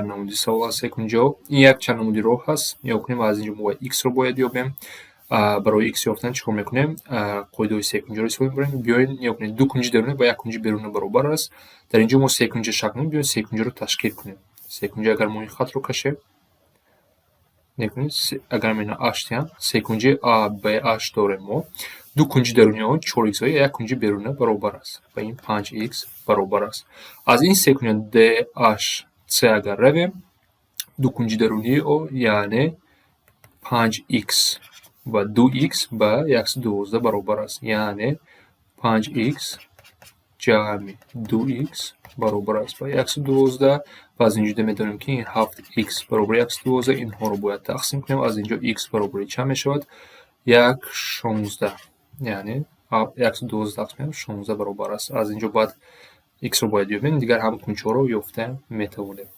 Намуди савол аст секунҷо. Ин якчанд намуди роҳ ҳаст. Нигоҳ кунем, аз инҷо мо бояд x-ро бояд ёбем. Барои x ёфтан чӣ кор мекунем? Қоидаҳои секунҷоро истифода мебарем. Биёед, нигоҳ кунед, ду кунҷи даруна ба як кунҷи беруна баробар аст. Дар инҷо мо секунҷа шакл кунем, биёед, секунҷаро ташкил кунем. Секунҷа, агар мо ин хатро кашем, нигоҳ кунед, агар мо h диҳам, секунҷаи ABH дорем мо. Ду кунҷи даруни он 4x ва як кунҷи беруна баробар аст. Ба ин 5x баробар аст. Аз ин секунҷа DHC агар равем, ду кунҷи дарунии о, яъне 5x ва 2x ба 112 баробар аст. Яъне 5x ҷамъи 2x баробар аст ба 112 ва аз инҷо медонем, ки ин 7x баробари 112. Инҳоро бояд тақсим кунем. Аз инҷо x баробари чанд мешавад? Як 16, яъне 112 тақсим кунем, 16 баробар аст. Аз инҷо баъд x-ро бояд ёбем, дигар ҳам кунҷҳоро ёфта метавонем.